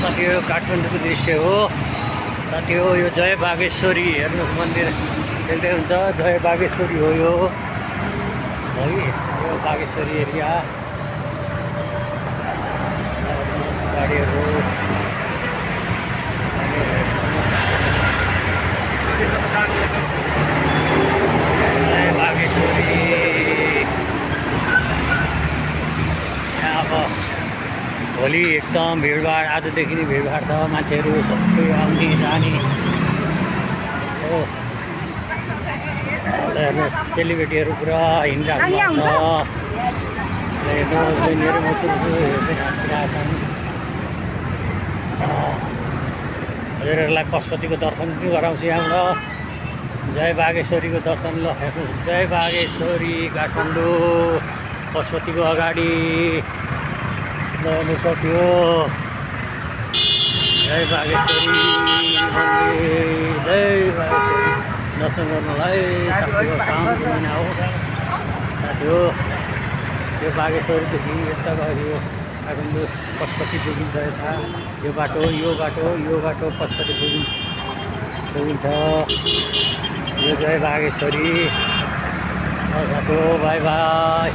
साथी हो काठमाडौँको दृश्य हो साथी हो। यो जय बागेश्वरी हेर्नुहोस् मन्दिर देख्दै हुन्छ। जय बागेश्वरी हो यो है, यो बागेश्वरी एरिया गाडीहरू जय बागेश्वरी। यहाँ अब भोलि एकदम भिडभाड, आजदेखि नै भिडभाड छ, मान्छेहरू सबै आउने जाने हो। हेर्नुहोस् चेलीबेटीहरू पुरा हिँडिरहेको छ। हेर्नुहोस् बहिनीहरू मसुहरू हेर्दै हाँसिरहेका छन्। हजुरहरूलाई पशुपतिको दर्शन पनि गराउँछु यहाँबाट। जय बागेश्वरीको दर्शन ल हेर्नुहोस्। जय बागेश्वरी काठमाडौँ पशुपतिको अगाडि हेर्नु सक्यो। जय बागेश्वरी मन्दिर, जय बागेश्वरी दर्शन गर्नलाई साथीको कामको महिना हो साथी हो। यो बागेश्वरीदेखि यता गयो काठमाडौँ पशुपति पुगिन्छ। यता यो बाटो पशुपति पुगिन्छ। यो जय बागेश्वरी साथी हो। By by.